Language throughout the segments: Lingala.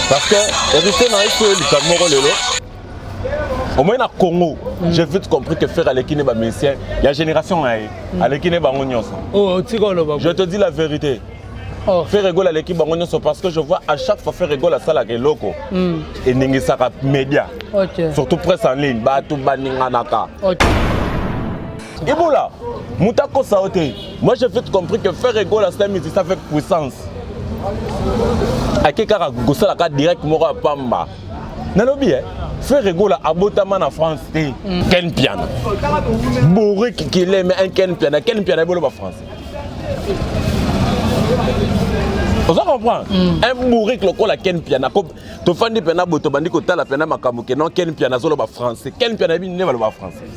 Parce que héritier na yesu likambo moko lelo au moins na Congo, j'ai vite compris que Ferre aleki ne ba musicien ya génération na ye, aleki ne bango nyonso. Oh, tika oloba. Je te dis la vérité. Oh. Ferre Gola aleki bango nyonso parce que je vois à chaque fois Ferre Gola asalaka eloko eningisaka média, surtout presse en ligne, bato baninganaka. Ebola moto akosa yo te. Moi, j'ai vite compris que Ferre Gola, c'est un musicien avec puissance. Ake kaka kosalaka direct moko ya pamba. Nalobi e Ferre Gola abotama na France te. Ken Piana, bourrique qu'il est, mais un Ken Piana, Ken Piana eboloba français, oza comprendre? Un bourrique lokola Ken Piana, tofandi mpena boye, tobandi kotala mpena makambo ke non, Ken Piana azoloba français. Ken Piana yebi nde baloba français.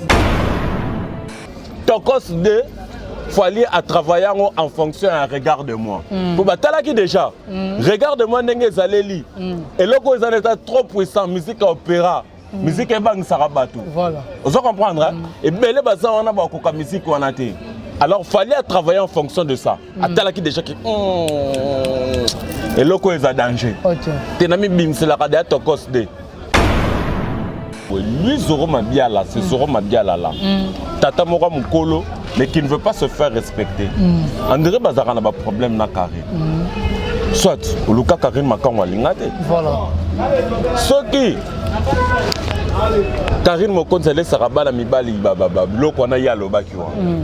Tokos 2, Fally atravaille yango en fonction ya Regarde moi, po batalaki déjà Regarde moi ndenge ezaleli. Eloko oyo eza na eza trop puissant, musique ya opéra, musique ebangisaka bato. Ozo comprendre? Ebele baza wana bakoka musique wana te. Alors Fally atravailler en fonction de ça. Atalaki déjà ke eloko oyo eza danger te, na mibimiselaka deya Tokos de lui. Zoro Mabiala, c'est Zoro Mabiala là, tata moko ya mokolo, mais qui ne veut pas se faire respecter. André bazalaka na baproblème na Karine, soit oluka Karine makango alinga te. Soki Karine Mokonzi alesaka bana mibali biloko wana, ye alobaki wana,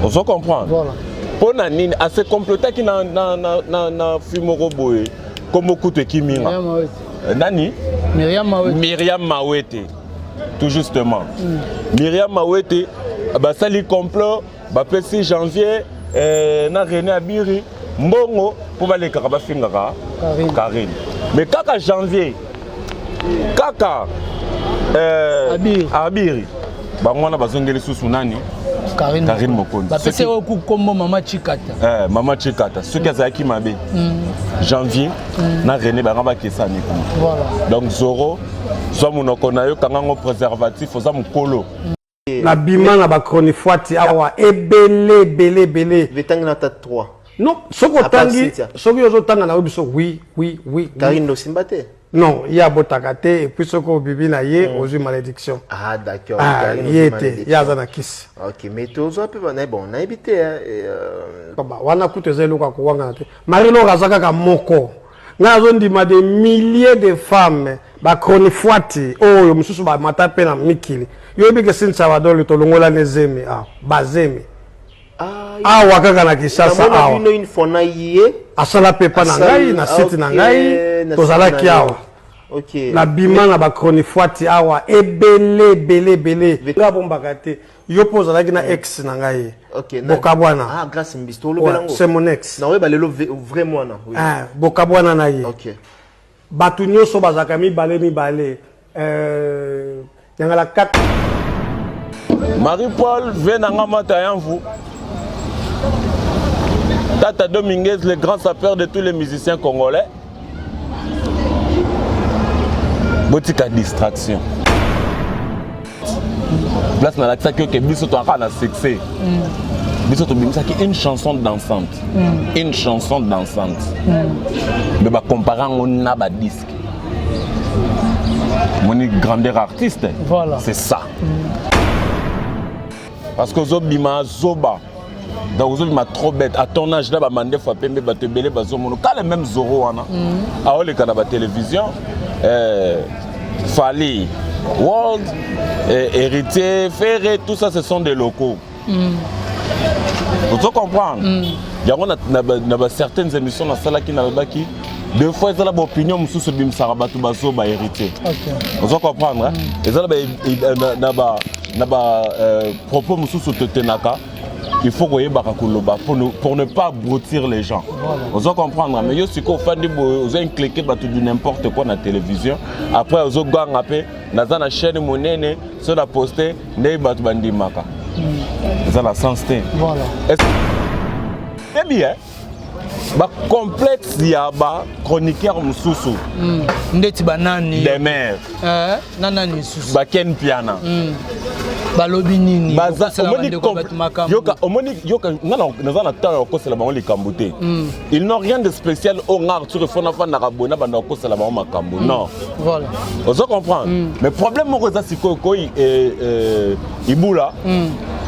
ozo comprendre? Mpo na nini ase complotaki na fi moko boye, kombo kutu ekiminga? Miriam Mawete. Nani? Miriam Mawete. Miriam Mawete, tout justement. Miriam Mawete, basali complot, bapesi Janvier na René Abiri mbongo mpo balekaka bafingaka Karine. Karine. Mais kaka Janvier, kaka Abiri. Abiri, bango wana bazongeli susu nani? Karine. Karine Mokonzi. Bapesi oyo ku kombo Mama Chikata. Mama Chikata. Soki azalaki mabe, Janvier na René banga bakesani kuna. Donc Zoro, zwa monoko na yo, kanga ngo préservatif, oza mokolo. Nabima na bachronifoiti awa ebele ebele ebele. Vetangi na ta 3. Non, soki À part otangi Cynthia. Soki ozotanga na yo biso, oui. Karine osimba te? Non, ye abotaka te. Et puis soki obibi na ye, ozwi malédiction. Ah, d'accord. Ah, Karine ye ozwi te, malédiction. ye aza na kisi. Ok, mais tozwa mpe bana, bon, nayebi te hein, et, Ba, wana kutu eza eloko ya kowangana te. Marie Lor aza kaka moko. Ngai azondima des milliers de femmes bachronifoiti oyo mosusu bamata mpe na mikili. Yoyebi ke Cynthia Wadol, tolongolani ezemi awa, bazemi Ah, awa kaka na Kinshasa. Namona Awa bino une fois na ye. Asala mpe epa na ngai na site na ngai, na tozalaki site na yo. awa. Nabima na bachronifoiti awa ebele ebele ebele. Ngai abombaka te. Yo mpo ozalaki na ex na ngai. Bokabwana. Ah, grâce mbisi tolobela Ouais, yango. c'est mon ex. Naoyeba lelo vrai mwana, oui. Ah, bokabwana na ye. Bato nyonso bazalaka mibale mibale, yangala 4. Marie-Paul Venanga Matayanvu, Tata Dominguez, le grand sapeur de tous les musiciens congolais. Botika distraction. Place nalakisaki oke biso toaka na succès. Biso tobimisaki une chanson dansante. Une chanson dansante. Mais bacompare yango na badisque. Moni grandeur artiste. C'est ça. Parce que ozobima zoba, donc ozobima trop bête à ton âge na bamandefu ya pembe. Bato ebele bazomona kala même Zoro wana aoleka na batélévision, Fally World, Héritier, Ferre, tout ça, ce sont des locaux. Ozo comprendre yango? Na ba certaines émissions nasalaki, nalobaki deux fois, ezala baopinion mosusu ebimisaka bato bazoba. Héritier, ozo comprendre? Ezala na ba propos mosusu totenaka, il faut koyebaka koloba pour ne pas abrutir les gens. Ozo comprendre? Mais yo sikoyo ofandi boye, ozo incleke bato du n'importe quoi na télévision, après ozoganga mpe naza na chaîne monene, so na poste nde bato bandimaka, eza na sens te. Ebi bacomplexe ya bachroniqueur mosusu. Ndeti banani? Demer. Na nani lisusu? Baken Piana. Balobi nini? Baza Okosela omoni bandeko bato makambo. Yoka, omoni, yoka, nga naza na temps ya kokosela bango likambo te. Ils n'ont rien de spécial oyo nga Arthur efo nafandaka boye na banda kokosela bango makambo, non. Voilà. Ozo comprendre? Mais problème moko eza sikoyo koi Ibula,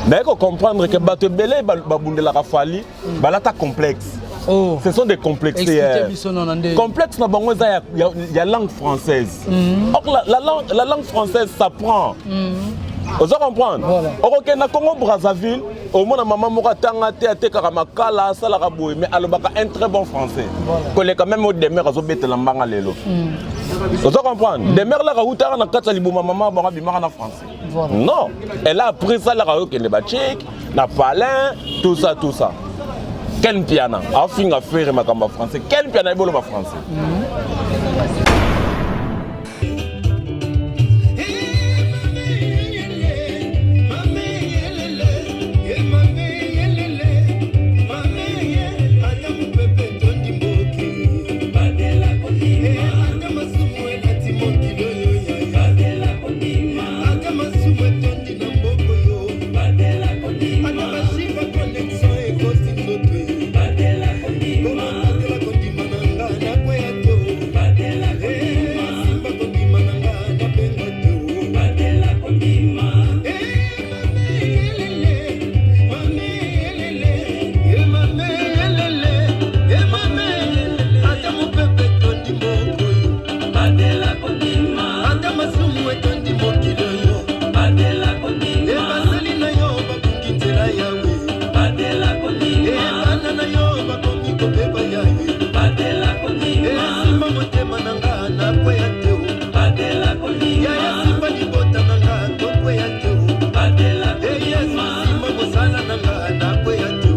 naye kocomprendre ke bato ebele babundelaka Fally, balata complexe. Oh. Ce sont des complexés. Expliquez biso non nde. Complexe na bango eza ya langue française. Or la langue française s'apprend. Oza comprendre? Voilà. Okokende na Congo Brazzaville, omona mama moko atanga te, atekaka makala, asalaka boye, mais alobaka un très bon français koleka même o Demer azobetela mbanga lelo. Oza comprendre? Demer laka utaka na kati ya libuma mama bango abimaka na français? Voilà. Non, elle a appris ça laka okende bachik na palin, tout ça, tout ça. Ken Piana afinga Ferre makambo ya français. Ken Piana eboloba français. Ata masumu etondi mokili oyo, ebasali na yo babungi nzela yawe, ebana na yo bakomi kobeba yawe, esimba motema na nga nakweya te o, yaya simba libota na nga tokweya te o, e Yesu simba mosala na nga nakweya te o,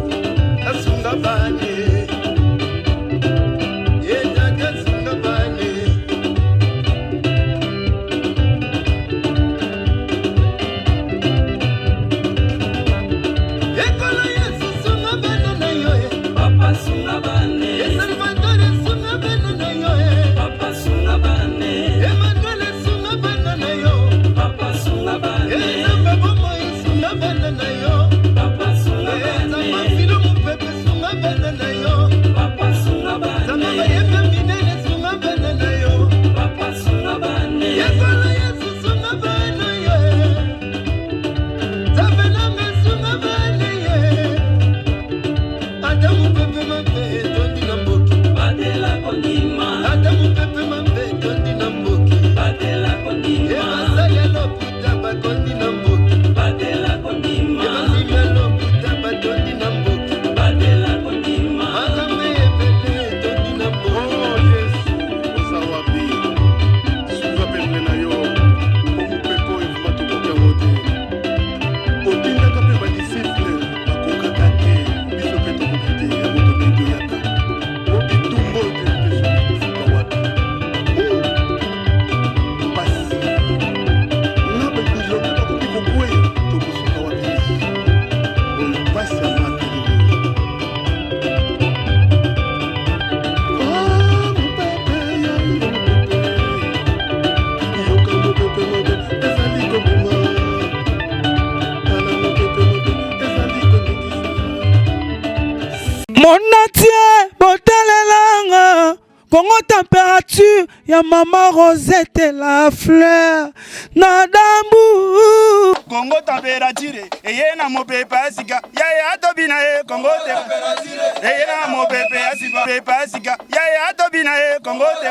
asunga bane ye tata sunga bane. Ekolo Yesu sunga bana na yo e. E Salvador sunga bana na yo e. Emmanuel sunga bana na yo. E Nzambe bomoi sunga bana na yo. E Nzambe filo mopepe sunga bana na yo. Nzambe bayembe minene sunga bana na yo. Ekolo Yesu sunga bana yo e. Nzambe nanga sunga bana ye. Ata mopepe mabe etondi na mboki, ata mopepe mabe etondi na mboki, e basali ya lokuta bakondi na mboki, e bandimi ya lokuta batondi na mboki, makambo ebele etondi na mboki. Oh Yesu, oza wapi? Sunga pembe na yo, po mopepe oyo evuma tokoki yango te. Otindaka mpe badisiple bakokaka te, biso mpe tokoki te, yango tobengi toyaka. Po bitumba oyo toyebi te soki ekosuka wapi. Pasi na bilombe bakoki kokweya, tokosuka wapi Yesu? Oyo pasi ya makili oyo. Ah, mopepe ya mopepe, yoka mopepe mabe ezali kobima, tala mopepe mabe ezali koningisa. Monatie botalelanga Kongo température ya mama Rosette la fleur na dambu. Kongo température eye na mopepe ya sika yaya atobi na ye. Kongo te eye na mopepe ya sika, pepe ya sika yaya atobi na ye. Kongo te.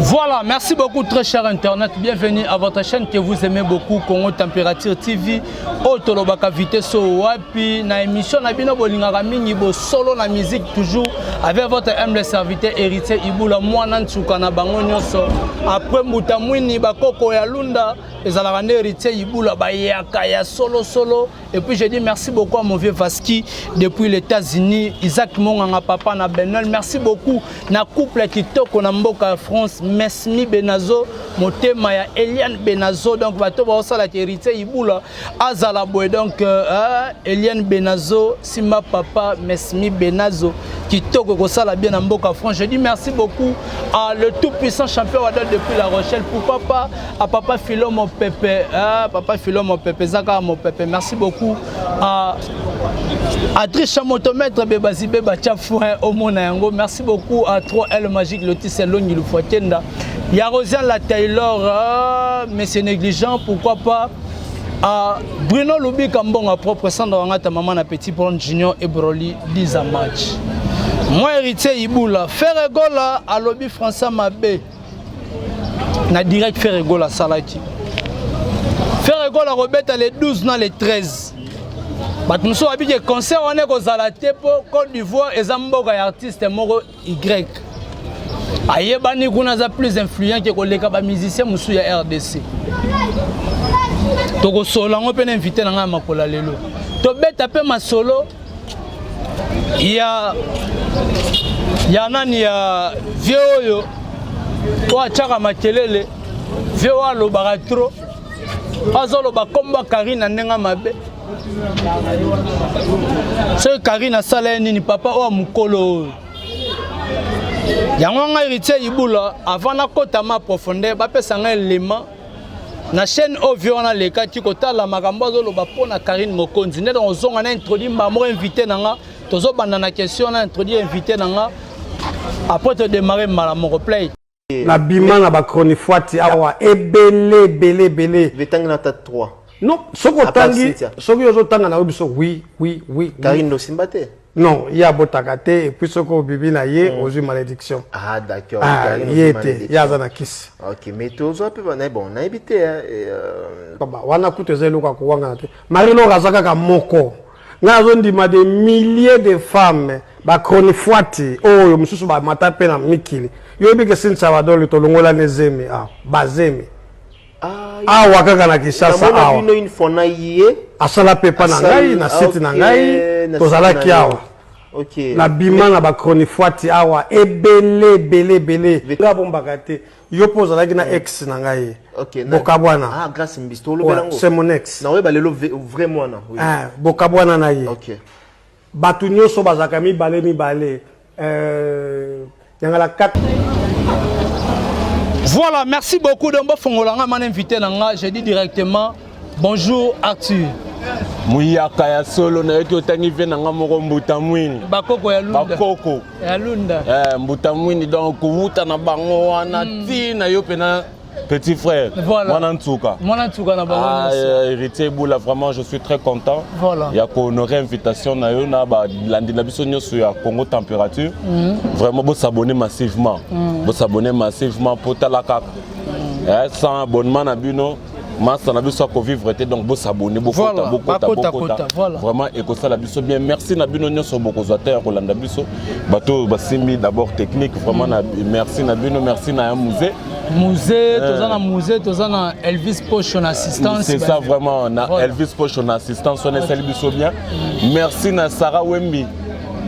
Voilà, merci beaucoup très cher internet. Bienvenue à votre chaîne que vous aimez beaucoup, Congo Température TV. Otolobaka vitesse wapi na émission na bino bolingaka mingi bo solo na musique, toujours avec votre humble serviteur Héritier Ibula, mwana nsuka na bango nyonso. Après Mbuta Mwini bakoko ya Lunda ezalaka nde Héritier Ibula bayaka ya solo solo. Et puis je dis merci beaucoup à mon vieux Vaski depuis les États-Unis, Isaac Monganga papa na Benol. Merci beaucoup na couple kitoko na mboka ya France, Mesmi Benazo, motema ya Eliane Benazo. Donc bato baosala Héritier Ibula azala boye. Donc Eliane Benazo, Simba papa Mesmi Benazo. Kitoko ekosala bien na mboka France. Je dis merci beaucoup à le tout puissant champion Wadol depuis La Rochelle. Pourquoi pas à papa Philo mon pépé, ah, papa Philo mon pépé, Zaka mon pépé. Merci beaucoup à Adricha Motomètre Bebazi Beba Tchafouin Omona Yango. Merci beaucoup à 3L Magique Lotis Longi Lufuakenda. Yarosian La Taylor, ah, mais c'est négligent, pourquoi pas à Bruno Lubika Mbonga propre Sandra Wangata maman na petit Pron Junior et Broly Liza Match. Moi héritier Ibula, Ferre Gola alobi François Mabe. Na direct Ferre Gola salaki. Ferre Gola robeta les 12 na les 13. Bato mosusu babi ke concert wana ekozala te mpo Côte d'Ivoire eza mboka ya artiste moko Y. Ayebani kuna aza plus influent ke koleka ba musicien mosusu ya RDC. Tokosolola yango mpe na invité na ngai ya makolo ya lelo. Tobeta mpe masolo ya ya nani ya vieux oyo oyo atiaka makelele, vieux oyo alobaka trop, azoloba kombo ya Karine na ndenge mabe. Soki Karine asala ye nini, papa oyo mokolo oyo yango ngai Héritier Ibula avant nakota ma profondeur bapesa ngai elema na chaîne oyo vieux wana alekaki kotala makambo azoloba mpo na Karine Mokonzi. Nde ozonga na introduit mbala moko invité na nga, tozobanda na question na introduit invité na nga, après todémarre mbala moko play. Nabima na bachronifuati awa ebele ebele ebele. Vetangi na ta 3. Non, soki otangi, soki ozotanga na yo biso, oui oui oui. Karine osimba te? Non, ye abotaka te, et puis soki obibi na ye ozwi malédiction. Ah d'accord. Ah, ye te, ye aza na kisi. Ok, mais tozwa mpe bana bon nayebi te. Wana kutu eza eloko ya kowangana te. Marie Laure aza kaka moko. Ngai azondima des milliers de femmes bachronifuati oyo mosusu bamata mpe na mikili. Yo oyebi ke Cynthia Wadol tolongola ne zemi awa, bazemi awa kaka na Kinshasa awa. Une fois na ye asala mpe epa na ngai na site na ngai, tozalaki awa. Nabima na bachronifuati awa ebele ebele ebele. Ngai abombaka te, yo mpo ozalaki na ex na ngai bokabwana. Ah, Grâce Mbisto olobela ngo. C'est mon ex. Na oyeba lelo vrai mwana. Oui. Bokabwana na ye. Bato nyonso bazalaka mibale mibale. Yangala 4. Voilà, merci beaucoup. Donc, bon, mon invité, je dis directement bonjour Arthur. Muyaka ya solo na yoki otangi vie nanga moko mbuta mwini. Bakoko ya Lunda. Bakoko. Ya Lunda. Mbuta mwini donc kuuta na bango wana ti na yo pena petit frère. Voilà. Mwana Ntsuka. Mwana Ntsuka na bango. Ah, héritier Ibula, vraiment je suis très content. Voilà. Ya ko honorer invitation na yo na ba landi na biso nyoso ya Congo température. Vraiment bo s'abonner massivement. Bo s'abonner massivement pour talaka. Sans abonnement na bino masa na biso akovivre te, donc bosabone, bokota, bokota, bokota vraiment ekosala biso bien. Merci na bino nyonso bokozwa te ya kolanda biso, bato basimbi d'abord technique vraiment na merci na bino, merci na ya musée musée, toza na musée, toza na Elvis Poche en assistance. C'est ça vraiment, na Elvis Poche en assistance, on esali biso bien. Merci na Sarah Wembi,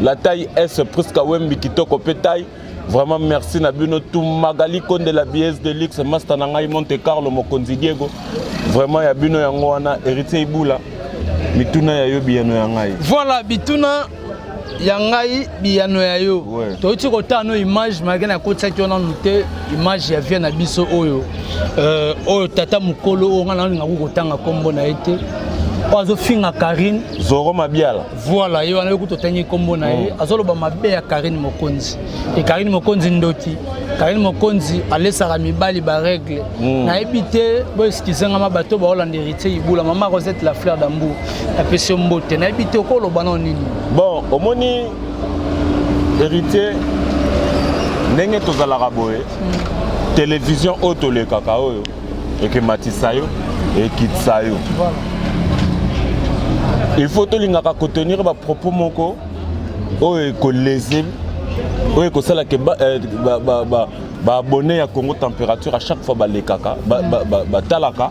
la taille S, Priska Wembi kitoko pe taille. Vraiment merci na bino tout. Magali Konde la bies de luxe, master na ngai Monte Carlo Mokonzi Diego. Vraiment ya bino yango wana héritier Ibula. Mituna ya yo biyano ya ngai. Voilà bituna ya ngai biyano ya yo. Toyoti kotala no image malgré na kotisaki wana nute image ya vie na biso oyo. Oyo tata mukolo oyo ngana nalinga kotanga kombo na ye te. Oyo azofinga Karine Zoro Mabiala. Voilà, ye wana yoku totangi kombo na ye, azoloba mabe ya Karine Mokonzi. Et Karine Mokonzi ndoki, Karine Mokonzi alesaka mibali ba règle. Nayebi te, bo excuse nga ma bato ba Hollande héritier Ibula, maman Rosette la fleur d'Ambour. Apesi yo mbote, nayebi te okoloba na nini. Bon, omoni héritier ndenge tozalaka boye, télévision oyo tolekaka oyo ekematisa yo ekitisa yo. Voilà. Il faut tolingaka kotenir ba propos moko oyo ekolese, oyo ekosala ke ba abonné ya Congo température à chaque fois balekaka, batalaka,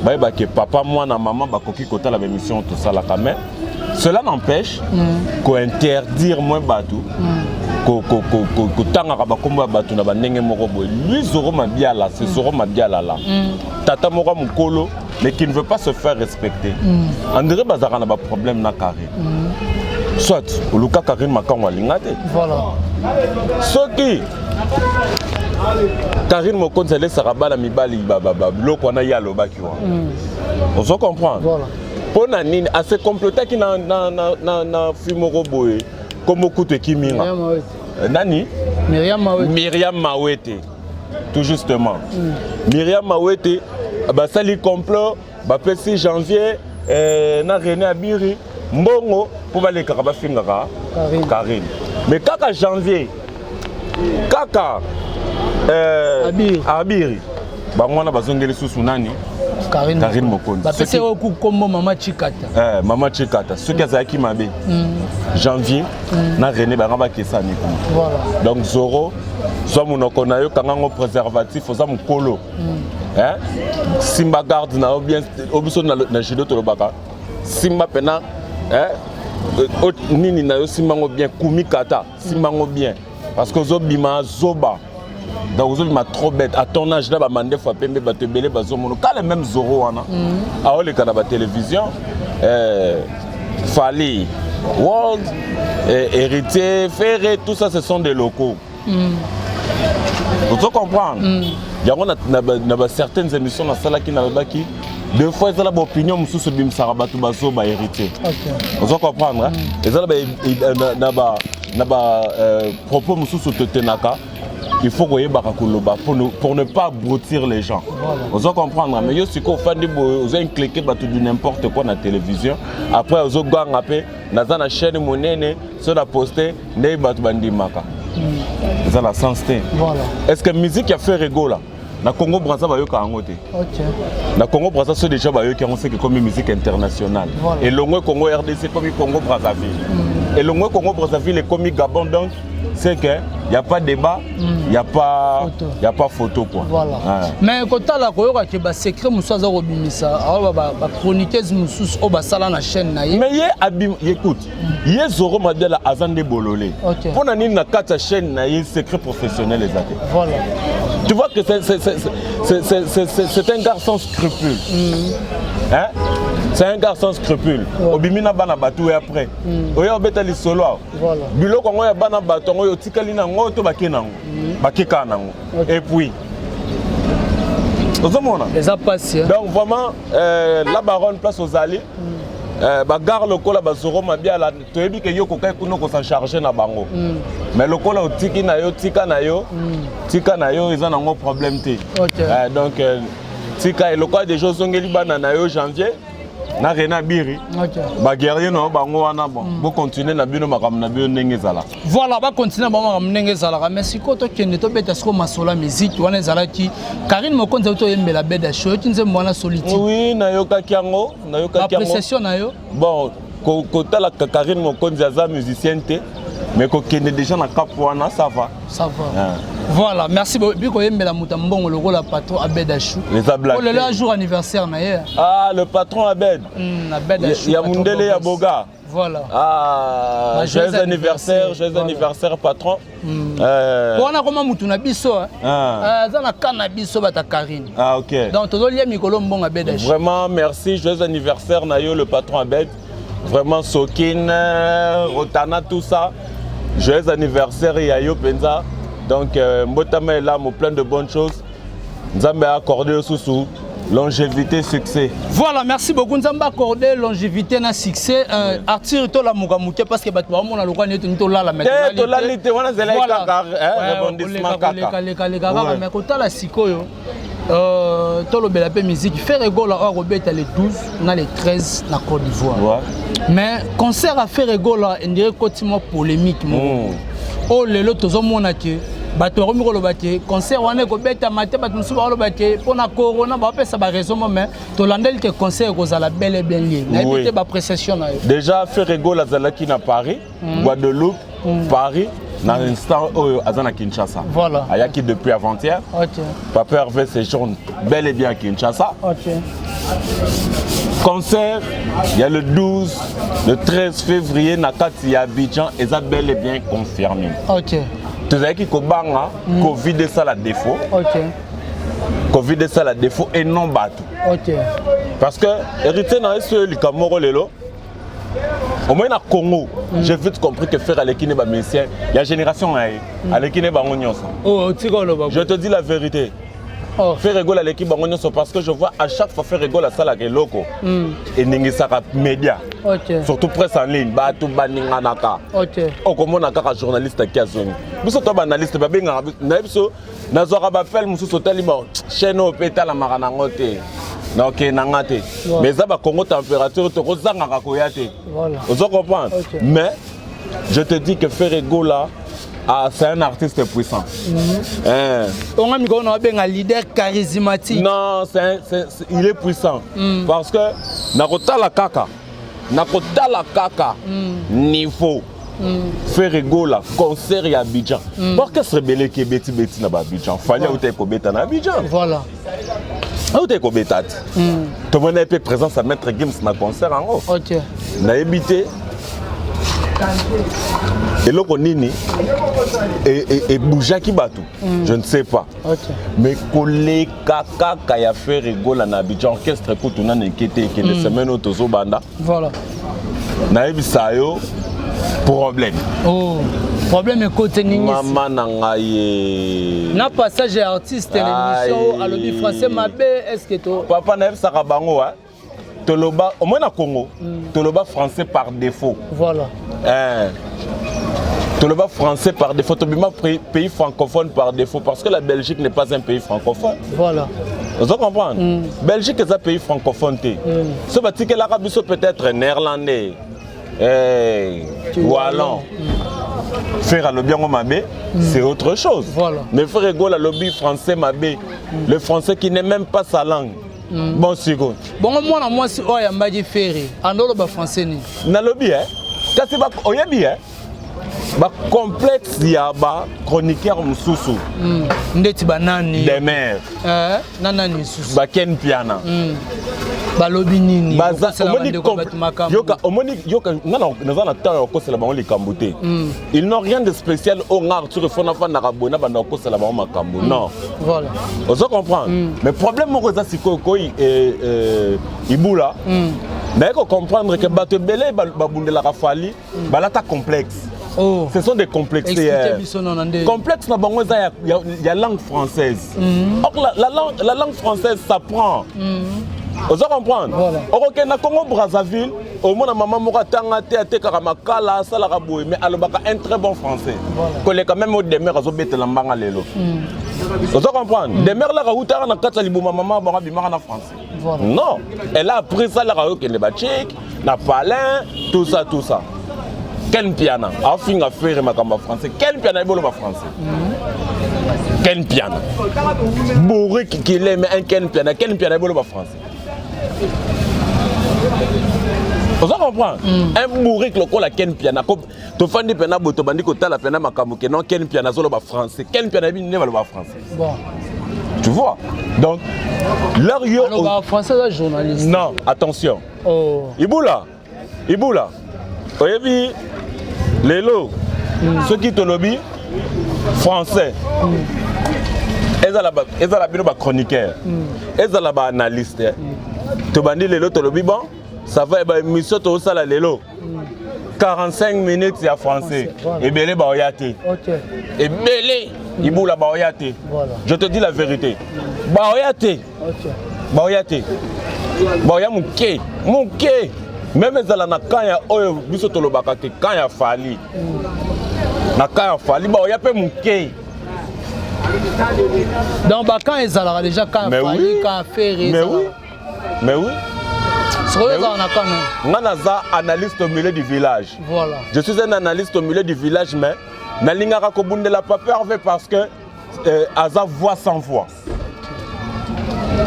bayeba ke papa mwana mama bakoki kotala ba émission tosalaka. Mais cela n'empêche ko-interdire moins bato kotangaka bakombo ya bato na bandenge moko boye. Lui Zoro Mabiala, c'est Zoro Mabiala là, tata moko mokolo mais qui ne veut pas se faire respecter. André bazalaka na baproblème na carré. Soit oluka Karine Makango alinga te. Voilà. Soki Karine Mokonzi alesaka bana mibali biloko wana ye alobaki wana. Ozo comprendre? Voilà. Mpo na nini ase complotaki na, na, na, na, na fi moko boye kombo kutu ekimi nga. Miriam Mawete. Nani? Miriam Mawete. Miriam Mawete. Tout justement. Miriam Mawete basali complot bapesi Janvier na René Abiri mbongo mpo balekaka bafingaka Karine. Karine. Mais kaka Janvier kaka Abiri. Abiri bango wana bazongeli susu nani? Karine, Karine Mokonzi. Bapesi oyo ku kombo Mama Chikata. Mama Chikata soki azalaki mabe Janvier na René bango bakesani kuna. Voilà. Donc Zoro zwa monoko na yo kanga yango préservatif oza mokolo. Hein? Simba garde na yo bien oyo biso na judo tolobaka simba pena hein? Nini na yo simba yango bien kumi kata simba yango bien parce que ozobima zoba. Donc ozobima trop bête à ton âge na bamandefu ya pembe bato ebele bazomona kala même Zoro wana aoleka na batélévision Fally World Héritier Ferré, tout ça ce sont des locaux. Ozo comprendre yango na ba certaines émissions nasalaki nalobaki deux fois ezala baopinion mosusu ebimisaka bato bazoba Héritier. Ozo comprendre hein? Ezala na ba propos mosusu totenaka, il faut koyebaka koloba pour ne pas abrutir les gens. Ozo comprendre? Mais yo sikoyo ofandi boye ozo incleke bato du n'importe quoi na télévision, après ozoganga mpe naza na chaîne monene so na poste nde bato bandimaka, eza na sens te. Voilà. Est ce que musique ya Ferre Gola na Congo Braza bayoka yango te? Ok. Na Congo Braza so déjà bayoki yango seke ekomi musique internationale. Voilà. Elongwe Congo RDC ekomi Congo Brazzaville, elongwe Congo Brazzaville ekomi Gabon. Donc c'est que y a pas débat, y a pas Photo. Y a pas photo quoi. Voilà. Ouais. Mais kotala koyoka ke basecret mosusu aza kobimisa aoyo bachroniqueuse mosusu oyo basala na chaîne na ye. Mais ye abim, écoute, ye Zoro Madiala aza nde bolole. Mpo na nini na kati ya chaîne na ye secret professionnel eza te? Voilà. Tu vois que c'est un gars sans scrupule. Hein? C'est un gars sans scrupule. Obimi na bana bato et après. Oya obeta lisolo awa. Voilà. Biloko yango ya bana bato yango oyo otikali nango to bake nango. Bake kaka nango. Et puis ozomona eza pasi, hein? Donc vraiment la baronne place ozali bagare lokola bazoro Mabiala toyebi ke yo kokai kuna kosan charge na bango, mais lokola otiki na yo tika na yo tika na yo eza nango problème te. Donc tika elokola déjà ozongeli bana na yo Janvier na René Abiri baguerrier na yo bango wana. Bon, bocontinue na bino makambo na bino ndenge ezala. Voilà, bacontinue bango makambo ndenge ezalaka. Mais sikoyo tokende tobeta sikoyo masolo ya musique wana ezalaki Karine Mokonzi auti oyembela Beda Show. Oyoki nzembo wana Solitude? Oui, nayokaki yango, nayokaki yango. Appréciation na yo? Bon, kotala Karine Mokonzi aza musicienne te, mais kokende déjà na cap wana, ça va. Ça va. Ah. Voilà, merci. Bi koyembela moto ya mbongo lokola patron Abed Achou. Eza blague oyo lelo te. ya jour anniversaire na ye. Ah, le patron Abed. Abed Achou, ya patron mundele ya Bogos. boga. Voilà. Ah, Bah, joyeux anniversaire, joyeux Voilà. anniversaire patron. Wana koma mutu na biso, hein. Ah. Ah, aza na ka na biso bata Karine. Ah, ok. Donc tozolia mikolo mbongo Abed Achou. Vraiment, merci. Joyeux anniversaire, Nayo, le patron Abed. Vraiment, Sokin, Rotana, tout ça. Joyeux anniversaire, Yayo Penza. Donc, Mbotama est là, plein de bonnes choses. Nzambe a accordé sous longévité, succès. Voilà, merci beaucoup. Nzambe accordé longévité na succès. Arthur tolamuka moke parce que bato baomona lokwa neti tolala. Mais Te, tolali te, wana ezalaki kaka, hein, rebondissement kaka. Lekaleka kaka. Mais kotala sikoyo tolobela mpe musique. Ferre Gola oyo akobeta le 12 na le 13 na Côte d'Ivoire. Mais concert ya Ferre Gola endire ekoti mwa polémique moko. Oyo lelo tozomona ke bato bakomi koloba ke concert wana ekobetama te, bato mosusu bakoloba ke mpona corona, bapesa baraison mo, mais tolandeli ke concert ekozala bel et bien lié. Nayebi te baappréciation na yo. Déjà, Ferre Gola azalaki na Paris, Guadeloupe, Paris, na instant oyo aza na Kinshasa. Voilà. Ayaki depuis avant-hier. Papa Hervé séjourne bel et bien à Kinshasa. Concert, il y a le 12, le 13 février na kati ya Abidjan, eza bel et bien confirmé. Tozalaki kobanga Covid esala défaut. Covid esala défaut et non bato. Parce que héritier na ye so likambo moko lelo. Au moins na Congo, j'ai vite compris que Ferre aleki ne bamusicien ya génération na ye, aleki ne bango nyonso. Oh, otika oloba. Je te dis la vérité. Oh. Ferre Gola aleki bango nyonso parce que je vois à chaque fois Ferre Gola asalaka eloko eningisaka média, surtout presse en ligne, bato baninganaka. Okomona kaka journaliste aki azongi, biso to baanalyste babengaka na biso, nazwaka baappel mosusu, otali ba chaîne oyo mpe etalamaka nango te, nakokende nanga te. Mais eza bacongo température, tokozangaka koya te. Ozo comprendre? Mais je te dis que Ferre Gola, ah, c'est un artiste puissant. Hein. Onga mikolo na babenga leader charismatique. Non, il est puissant. Parce que nakotala kaka, nakotala kaka niveau. Ferre Gola, concert ya Abidjan. Orchestre ebeleki ebeti beti na ba Abidjan. Fally auta kobeta na Abidjan. Auta kobeta te. Tomona mpe présence ya Maître Gims na concert yango. Nayebi te eloko nini ebougeaki bato, je ne sais pas, mais koleka kaka ya Ferre Gola na Abidjan, orchestre kutu nano eke te, ekende semaine oyo tozobanda. Nayebisa yo problème. Oh, problème ekote nini? Mama na ngai ye. Na passage ya artiste na émission, alobi français mabe, est ce que to Papa, nayebisaka bango wa toloba au moins na Congo, toloba français par défaut. Hein. Toloba français par défaut, tobima pays francophone par défaut, parce que la Belgique n'est pas un pays francophone. Ozo comprendre? Belgique eza pays francophone te. So batikelaka biso peut-être néerlandais, hey, wallon. Ferre alobi yango mabe, c'est autre chose. Mais Ferre Gola alobi français mabe, le français qui n'est même pas sa langue. Bon, sikoyo Bongo mwana mwasi oyo ayambaki Ferre, andoloba français nini? Nalobi eh, kasi oyebi eh, bacomplexe ya bachroniqueur mosusu. Ndeti banani? Demer. Eh, na nani lisusu? Baken Piana. Balobi nini? Baza Okosela omoni bandeko bato makambo. Yoka, omoni, yoka, nga naza na temps ya kokosela bango likambo te. Ils n'ont rien de spécial oyo nga Arthur efo nafandaka boye na banda kokosela bango makambo, non. Ozo comprendre? Mais problème moko eza sikoyo koi ibula, naye kocomprendre ke bato ebele babundelaka Fally, balata complexe. Oh. Ce sont des complexés. Expliquez biso nona nde. Complexe na bango eza ya langue française. Or la langue française s'apprend. Ozo comprendre? Okokende na Congo Brazzaville, omona mama moko atanga te, atekaka makala, asalaka boye, mais alobaka un très bon français koleka même o Demer azobetela mbanga lelo. Ozo comprendre? Demer laka utaka na kati ya liboma mama bango abimaka na français? Non, elle a appris ça laka okende bachik na palin, tout ça, tout ça. Ken Piana afinga Ferre makambo ya français. Ken Piana yebi oloba français? Ken Piana, bourrique qu'il est, mais un Ken Piana, Ken Piana yebi oloba français? Oza comprendre? Un bourrique lokola Ken Piana, tofandi mpena boye, tobandi kotala mpena makambo ke non, Ken Piana azoloba français. Ken Piana yebi nde baloba français? Tu vois? Donc leur yo Alobaka français, aza journaliste. Non, attention. Oh. Ibula, ibula, oyebi lelo soki tolobi français, ezala bino bachroniqueur, ezala baanalyste, tobandi lelo, tolobi bon, ça va, baémission tozosala lelo 45 minutes ya français, ebele baoya te. Ebele ibula baoya te. Je te dis la vérité, baoya te. Baoya te, baoya moke moke. Même ezala na camp ya oyo biso tolobaka te, camp ya Fally, na camp ya Fally baoya mpe moke. Donc bacamp ezalaka déjà, camp Mais Fally, oui. camp Ferre? Mais oui, mais oui. Sikoyo Mais ezalaka na camp nani? Nga naza analyste au milieu du village. Je suis un analyste au milieu du village, mais nalingaka kobundela papa Hervé parce que aza voix sans voix.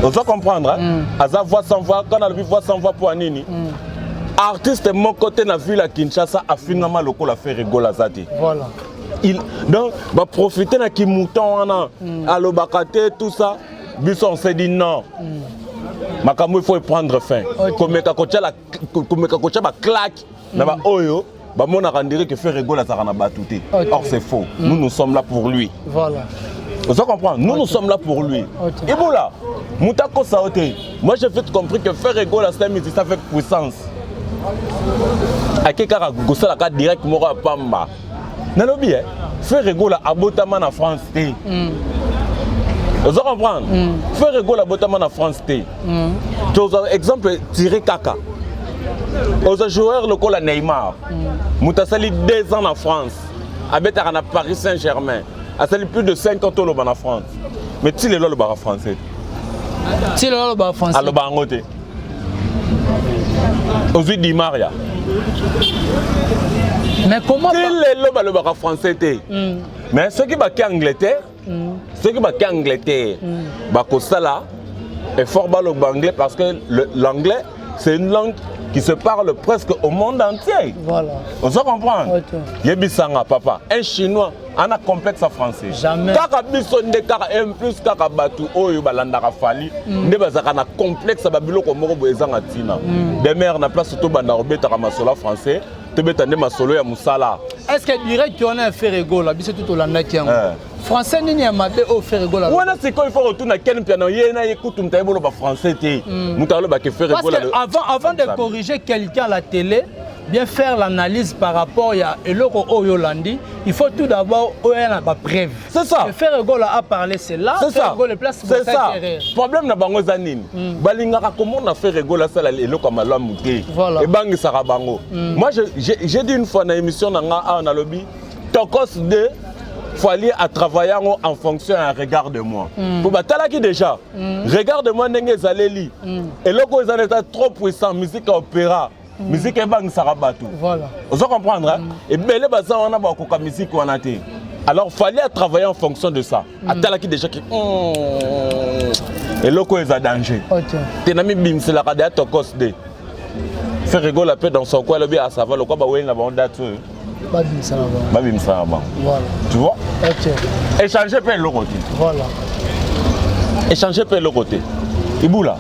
Ozo comprendre, hein? Aza voix sans voix. Quand nalobi voix sans voix, mpo ya nini? Artiste moko te na ville ya Kinshasa afingama lokola Ferre Gola aza te. Donc baprofite na kimouton wana, alobaka te, tout ça. Biso on s'est dit non, makambo il faut y prendre fin. Komeka kotia baclaque na baoyo bamonaka ndire ke Ferre Gola azalaka na bato te. Or c'est faux. Nous, nous sommes là pour lui. Ozo comprendre? Nous, nous sommes là pour lui. Ebola, moto akosa yo te. Moi, j'ai vite compris que Ferre Gola, c'est un musicien avec puissance. Ake kaka kosala ka direct moko ya pamba. Nalobi eh, Ferre Gola abotama na France te. Ozo comprendre? Ferre Gola abotama na France te. Tozwa exemple tiré kaka. Oza joueur lokola Neymar. Moto asali 2 ans na France. Abetaka na Paris Saint-Germain. Asali plus de 5 ans toloba na France. Mais ti lelo alobaka français. Ti lelo alobaka français. Aloba yango te. Ozwi Di Maria. Mais comment Ti lelo balobaka français te. Mais soki bake Angleterre, soki bake Angleterre, bakosala effort baloba anglais parce que l'anglais, c'est une langue qui se parle presque au monde entier. Voilà. Ozo comprendre? Ok. Yebisanga papa, un Chinois ana complexe ya français? Jamais. Kaka biso nde kaka en plus kaka bato oyo balandaka Fally nde bazalaka na complexe ya babiloko moko boye ezanga ntina. Demer na place tobanda kobetaka masolo ya français, tobeta nde masolo ya mosala. Est ce que direct wana ya Ferre Gola, biso tu tolandaki yango, français nini ya mabe oyo Ferre Gola? Wana sikoyo il faut kotuna Ken Mpiana. Ye na ye kutu moto ayebi oloba français te. Moto alobaka Ferre Parce Gola. que avant de corriger quelqu'un à la télé, bien faire l'analyse par rapport à eloko oyo olandi, il faut tout d'abord oyo na ba preuve. C'est ça. Et Ferre Gola a parlé, c'est là. C'est ça. Ferre Gola place. C'est ça. Problème na bango eza nini? Balingaka komona Ferre Gola asala eloko ya malamu te. Voilà. Ebangisaka bango. Moi, j'ai dit une fois na émission na nga awa, nalobi Tokos 2, Fally atravailler yango en fonction ya Regarde moi. Po batalaki déjà Regarde moi ndenge ezaleli. Eloko oyo eza na eza trop puissant, musique ya opéra, musique ebangisaka bato. Voilà. Ozo comprendre, hein? Ebele baza wana bakoka musique wana te. Alors Fally atravailler en fonction de ça. Atalaki déjà ke eloko oyo eza danger te, na mibimiselaka deya Tokos de Ferre Gola mpe dans son coin alobi: ah, ça va, lokwa baweli na bango date oyo, babimisa na bango. Babimisa na bango. Voilà. Tu vois? Ok. Échanger mpe eloko te. Voilà. Échanger mpe eloko te. Ibula,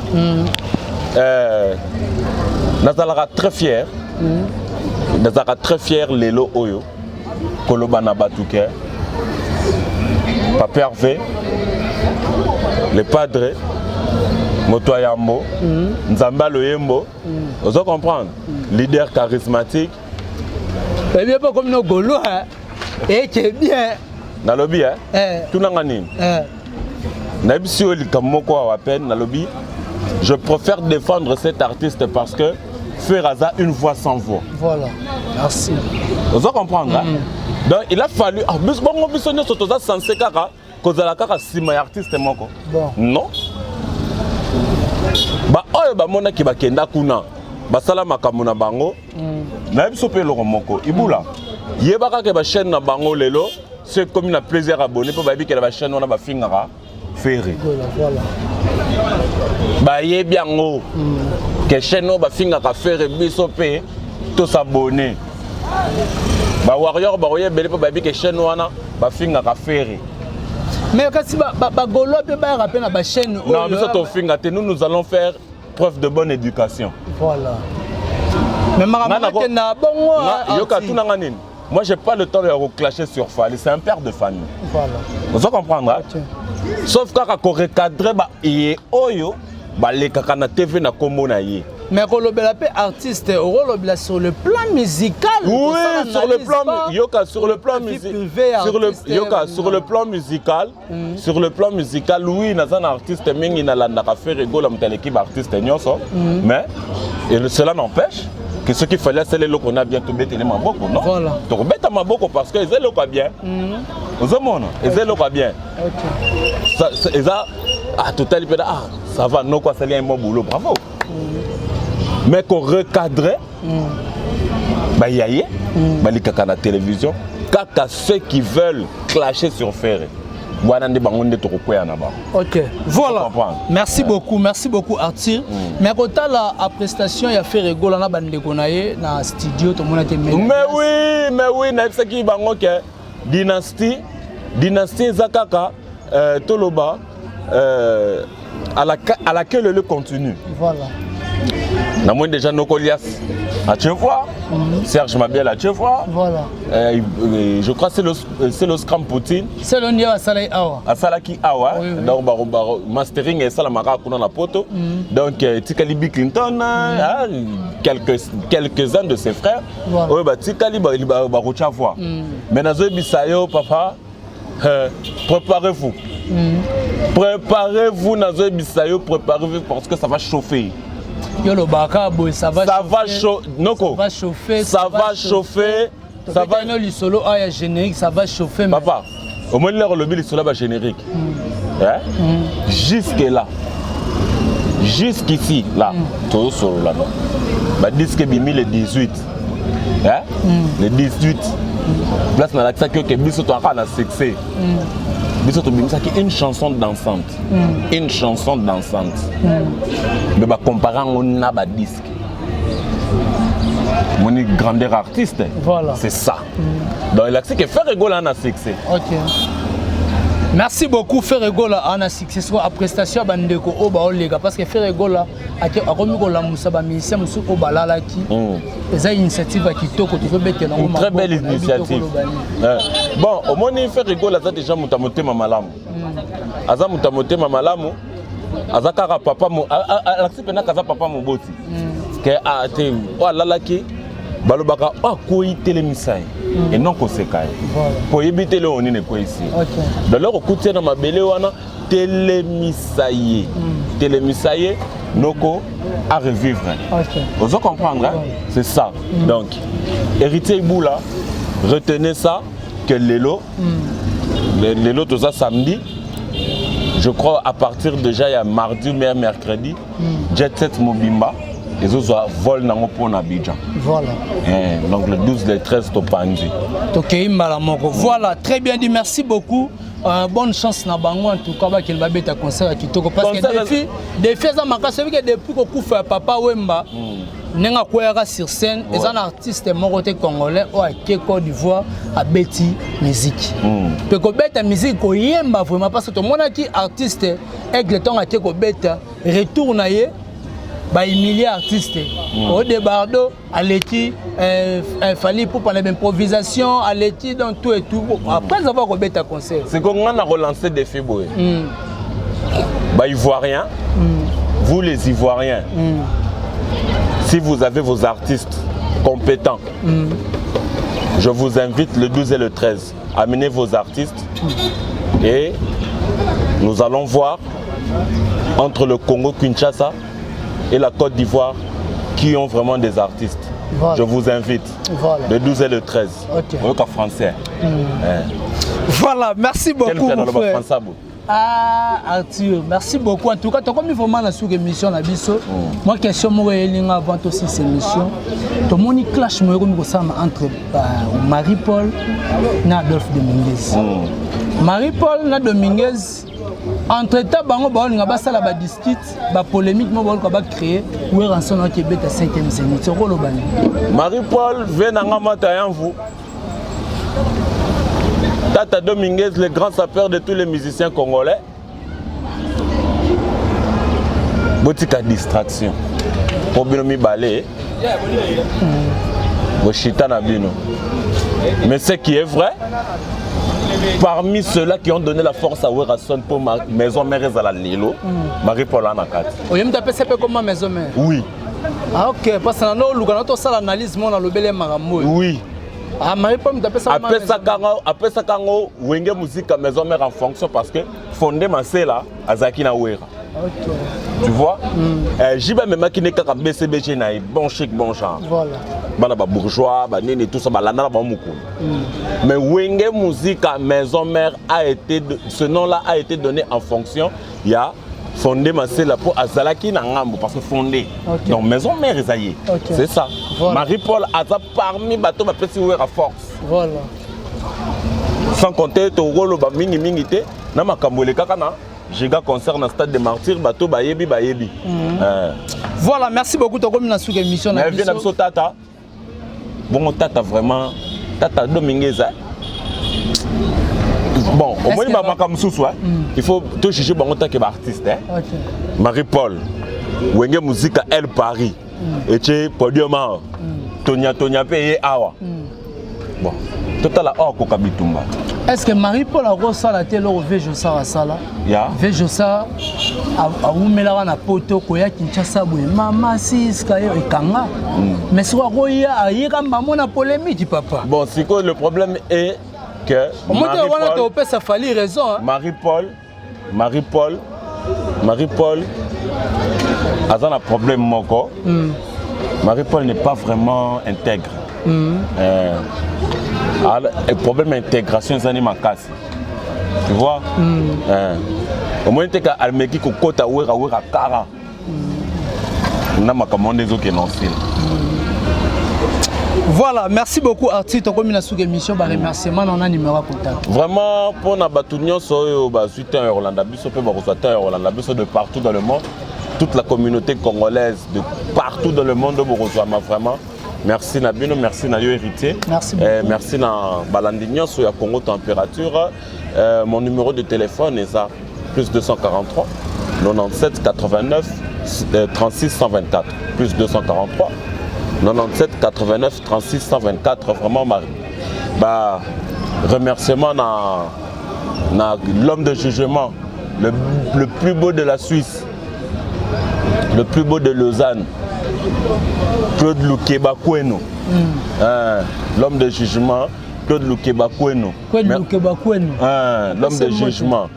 nazalaka très fier, nazalaka très fier lelo oyo koloba na bato ke Papa Hervé le padre, moto ya yambo, Nzambe aloyembo. Ozo comprendre? Leader charismatique. Oyebi mpo komi no Gaulois eke bien. Nalobi eh? Eh. Tunanga nini? Eh. Nayebisi yo likambo moko awa peine. Nalobi je préfère défendre cet artiste parce que Ferre aza une voix sans voix. Voilà, merci. Ozo comprendre, hein? Donc il a fallu, ah, bongo biso nyonso toza censé kaka kozala kaka nsima ya artiste moko? Bon. Non, baoyo bamonaki bakenda kuna, basala makambo na bango. Nayebi so mpe eloko moko, Ibula, yeba kaka bachaîne na bango lelo so ekomi na plaisir abonné mpo bayebi ke na bachaîne wana bafingaka Ferre. Voilà. Bayebi yango ke chaîne oyo bafingaka Ferre, biso mpe tosabone. Bawarrior bakoyebele mpo bayebi ke chaîne wana bafingaka Ferre. Mais kasi bagaulois mpe bayaka mpe na bachaîne. Non, biso tofinga te. Nous, nous allons faire preuve de bonne éducation. Voilà, mais makambo ekenda bongo. Yoka, tunanga nini? Moi, j'ai pas le temps de reclasher sur Fally. C'est un père de famille. Voilà. Ozo comprendre, hein? Ok. Sauf kaka korecadrer ba ye oyo balekaka na TV na kombo na ye. Mais kolobela mpe artiste, okolobela sur le plan musical. Oui, sur le plan, yoka, sur le plan musical, sur le, yoka, sur le plan musical, sur le plan musical, oui, naza na artiste mingi nalandaka. Ferre Gola moto aleki baartiste nyonso, mais et cela n'empêche que soki Fally asala eloko na bien, tobetele maboko, non? Voilà. Tokobeta maboko parce que eza eloko ya bien. Ozomona, eza eloko ya bien. Eza, ah, totali mpe, ah, ça va, noko asali un bon boulot, bravo. Mais korecadrer bayaye balikaka na télévision kaka, ceux qui veulent clasher sur Ferre wana nde bango nde tokokwea na bango. Ok, voilà. Comprendre. Merci beaucoup, merci beaucoup Arthur. Mais kotala a prestation ya Ferre Gola na bandeko na ye na studio, tomonaki. Mais oui, mais oui, nayebisaki bango ke dynastie, dynastie eza kaka toloba à laquelle le continue. Voilà. Namoni déjà noko Lias, ah, tu vois. Serge Mabiala tu vois. Voilà. Je crois c'est le c'est le Scram Poutine. C'est le ndia asalaki awa. Asalaki awa. Oui, oui. Donc ba, ba, mastering esalamaka kuna na poto. Donc tikali Bill Clinton hein, quelques-uns de ses frères. Voilà. Oyo batikali ba ba ba voix. Mais nazoyebisa yo papa préparez-vous. Préparez-vous nazoyebisa yo, préparez-vous parce que ça va chauffer. Yo lobaka boye ça va ça va chauffer noko ça va chauffer ça va chauffer ça va no lisolo aya générique ça va chauffer. Papa au moins leur lobi lisolo ba générique. Hein? Jusque là. Jusqu'ici là, tozo solo là. Ba disque bimi le 18. Hein? Le 18. Place na lakisaki que biso to na succès. Biso to bimisaki une chanson dansante. Une chanson dansante. Mais ba comparer ngo na ba disque. Moni grandeur artiste. Voilà. C'est ça. Donc il a que Ferre Gola na succès. OK. Merci beaucoup Ferre Gola ana succès soit à prestation bandeko o ba olega parce que Ferre Gola akomi kolamusa ba musicien mosusu oyo balalaki. Eza initiative ya kitoko tozobetela Une très belle initiative. Bon, omoni Ferre Gola aza déjà moto ya motema malamu. Aza moto ya motema malamu. Aza kaka papa alakisi mpena kaza papa moboti. Ke a te oyo alalaki balobaka oyo akwei telemisa ye et non koseka ye. Po oyebi te eloko nini ekweyisi ye. Donc loko okuti ye na mabele wana telemisa ye. Telemisa ye noko à revivre. Ozo comprendre hein? C'est ça. Donc Héritier Ibula, retenez ça que lelo lelo toza samedi. Je crois à partir déjà il y a mardi ou même mercredi, Jet Set Mobimba, les autres vol nango pour Abidjan. Voilà. Eh, donc le 12, le 13 topandi. Tokei mbala moko. Voilà, très bien dit, merci beaucoup. Bonne chance na bango en tout cas ba kel babeta concert ya kitoko parce que défi défi eza makasi que depuis kokufa ya papa Wemba ndenge akweyaka sur scène eza na artiste moko te congolais oyo ake Côte d'Ivoire abeti musique mpe kobeta musique koyemba vraiment parce que tomonaki artiste Aigle ntango ake kobeta retour na ye bahumilie artiste Odebardo aleki Fally Ipupa na improvisation aleki donc tout et tout après avoir kobeta concert. C'est qu'on a relancé défi boye. Bah Ivoiriens, vous les Ivoiriens, si vous avez vos artistes compétents, je vous invite le 12 et le 13, amenez vos artistes et nous allons voir entre le Congo Kinshasa et la Côte d'Ivoire qui ont vraiment des artistes. Voilà. Je vous invite. Voilà. Le 12 et le 13. Ok. Oyoka français. Voilà, merci Quel beaucoup frère mon dans le frère. français, bo? Ah Arthur, merci beaucoup. En tout cas, tu as vraiment la sous émission na biso. Moi question moko elinga avant aussi cette émission. To moni clash mo yokomi kosama entre Marie-Paul na Adolphe Dominguez. Marie-Paul na Dominguez entre temps bango baolinga basala ba discute ba polémique mo baoluka ba créer Werrason na kebeta 5e zénith. Okoloba nini? Marie-Paul vient nanga mata yanvu. Tata Dominguez, le grand sapeur de tous les musiciens congolais. Botika distraction. Po bino mibale. Boshita na bino. Mais ce qui est vrai, parmi ceux-là qui ont donné la force à Werrason pour ma maison mère ezala lelo, Marie-Paul Anakati. Oye mutu apesa mpe koma maison mère. Oui. Ah ok, parce que na oluka na tosala analyse mo na lobele makambo oyo. Oui. Ah Marie-Paul mutu apesa koma maison mère. Apesaka yango Wenge Musica maison mère en fonction parce que Fondé Masela azalaki na Wera. Ok. Tu vois? JB amemaki ne kaka BCBG na ye, bon chic, bon genre. Voilà. Bana ba bourgeois, ba nini, tout ça, ba landa na ba mokolo. Mais Wenge Musica maison mère a été, ce nom-là a été donné en fonction, il y a Fondé Masela pour azalaki na ngambo parce que Fondé. Ok. Donc maison mère ezaye. Ok. C'est ça. Voilà. Marie-Paul aza parmi bato ba pesi Wera force. Voilà. Sans compter to rolo ba mingi mingi te na makambo elekaka na giga concert na stade des Martyrs bato bayebi bayebi. Voilà, merci beaucoup tokomi na suka émission na Mais viens na biso. biso tata. Bongo tata vraiment tata Dominguez. Bon, au moins que ba makambo mosusu, hein. Il faut te juger bango tant que ba artiste, hein. Ok. Marie-Paul, Wenge Musica El Paris. Et tu podium. Tonya tonya mpe ye awa. Bon, totala oyo akoka bitumba. Est ce que Marie Paul akosala te eloko vieux Josar asala? Ya. Vieux Josar awumelaka na Poto, koya Kinshasa boye, mama siska yo ekanga. Mais soki akoya, ayeka mbamo na polémique, papa. Bon, sikoyo le problème est que Omote wana topesa Fally raison, hein? Marie Paul, Marie Paul, Marie Paul aza na problème moko. Marie Paul n'est pas vraiment intègre. Problème intégration ezani makasi, tu vois. Omoni te ka almeki kokota Wera, Wera kara na makambo wana ezokende osila. Voilà, merci beaucoup Arti. Tokomi na suka émission, ba remerciement na numéro ya contact. Vraiment, mpona bato nyonso oyo bazwi temps ya kolanda biso mpe bakozwa temps ya kolanda biso de partout dans le monde, toute la communauté congolaise de partout dans le monde oyo bokozwama, vraiment merci na bino, merci na yo Héritier. Merci beaucoup. Merci na balandi nyonso ya Congo Température. Mon numéro de téléphone eza plus 243 97 89 36 124, plus 243 97 89 36 124. Vraiment ba remerciement na l'homme de jugement, le plus beau de la Suisse, le plus beau de Lausanne, Claude Lukeba Kweno. L'homme de jugement, Claude Lukeba Kweno. Claude Lukeba Kweno. Hein, l'homme de jugement.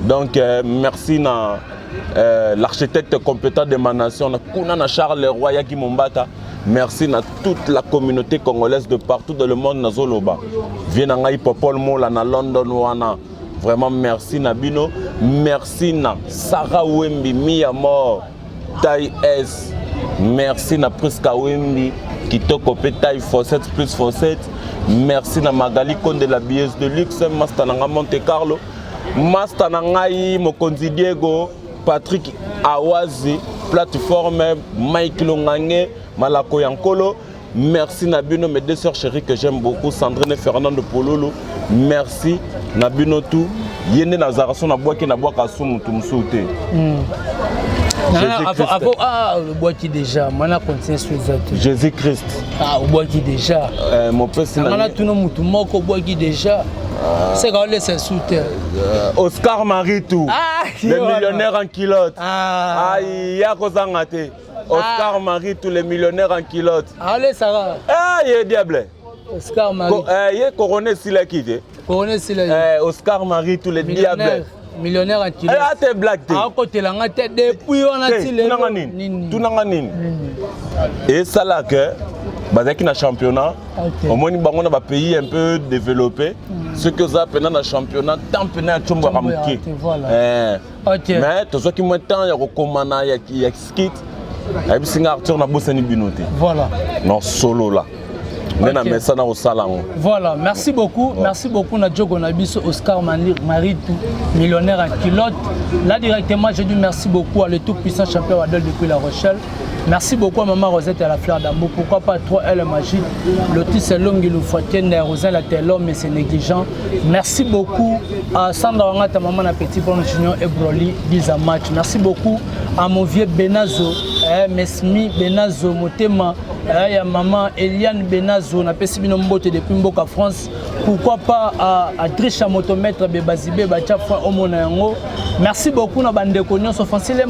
Donc merci na l'architecte compétent de ma nation, na kuna na Charles Leroy Yaki Mombata. Merci na toute la communauté congolaise de partout dans le monde. Nazoloba vieux na ngai Popol Mola na London wana, vraiment merci na bino. Merci na Sarah Wembi Mia Mort taille S. Merci na Priska Wembi kitoko mpe taille fossette plus fossette. Merci na Magali Konde, la billeuse de luxe, master na nga Monte Carlo, master na ngai mokonzi Diego Patrick Awazi, plateforme Mike Longange Malako Yankolo. Merci na bino, mes deux sœurs chéries que j'aime beaucoup, Sandrine et Fernande Pololo. Merci na bino tout. Ye nde nazalaka so nabwaki, nabwaka so motu mosusu te. Jésus-Christ. Ah, obwaki déjà, mana continue so eza te. Jésus Christ. Ah, obwaki déjà. Mopesi nanga natuna motu moko obwaki déjà, seka olesa su te. Oscar Maritou, Ah, le wana. millionnaire en culotte. Ah. Aïe, ya kozanga te. Oscar Maritou, le millionnaire en culotte. Alesaka. Ah, ye diable. Oscar Marie. Ye corona esilaki te. Corona esila. Oscar Maritou, le diable. Millionnaire en culotte. Eh, ate blague te. Akotelanga te depuis wana Te, ti lelo. tunanga nini, tunanga nini esalaka bazalaki na championnat. Omoni bango na bapays un peu développé, soki oza mpena na championnat, temps mpena ya tiombwaka Tshombo ya moke. te, voilà. Mais tozwaki mwa temps ya kokomana ya skit. Ayebisi nga: "Arthur, nabosani bino te." Non, solola nde na mesana kosala yango. Voilà, merci beaucoup. Merci beaucoup na Djogo na biso Oscar Maritou, millionnaire en culotte. Là directement, je dis merci beaucoup à le tout puissant champion Adol depuis La Rochelle. Merci beaucoup à Maman Rosette et à la Fleur d'Amour. Pourquoi pas 3L magique, Lotis Longi Loufotienne, Rosin la l'homme mais c'est négligent. Merci beaucoup à Sandra Wangata, maman na Petit Bon Junior et Broly, Biza Match. Merci beaucoup à mon vieux Benazo, eh, Mesmi Benazo, Motema, eh, ya maman Eliane Benazo, napesi bino mbote depuis mboka France. Pourquoi pas à Trisha Motomètre Bebazibe Bacha Fra Omona yango. Merci beaucoup na bandeko nyonso. Francile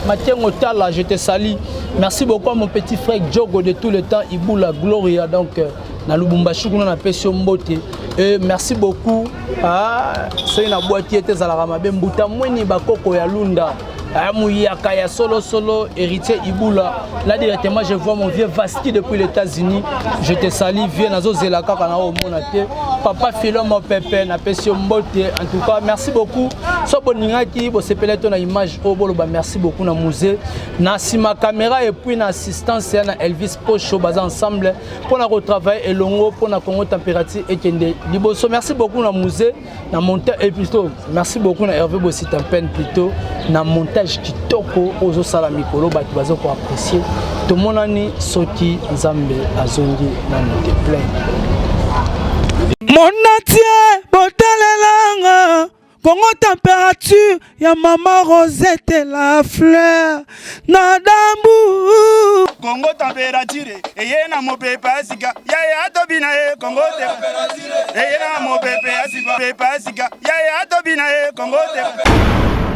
Matengo Tala, je te salue. Merci beaucoup à mon petit frère Djogo de tout le temps, Iboula Gloria, donc na Lubumbashi kuna napesi yo mbote. Et merci beaucoup à soki nabwaki ete ezalaka mabe, mbuta mweni bakoko ya Lunda, aya muyaka ya solo solo, Héritier Ibula. Là directement, je vois mon vieux Vaski depuis les États-Unis, je te salue vieux, nazozela kaka na omona te. Papa Philo Mopepe, napesi yo mbote. En tout cas, merci beaucoup. So boningaki bosepela to na image oyo, boloba merci beaucoup na musée na nsima caméra et puis na assistance ya na Elvis Pocho, baza ensemble mpona kotravaille elongo mpona Congo Température ekende liboso. Merci beaucoup na musée na montage et plutôt merci beaucoup na Hervé Bositampene plutôt na montage kitoko ozosala mikolo, bato baza koapprécier. Tomonani soki Nzambe azongi nano te plein. Monde entier botalelanga Kongo Température ya mama Rosette la Fleur na dambu. Kongo température eye na mopepe ya sika, yaya tobina ye. Kongo eye na mopepe ya sika, pepe ya sika, yaya tobina ye. Kongo te.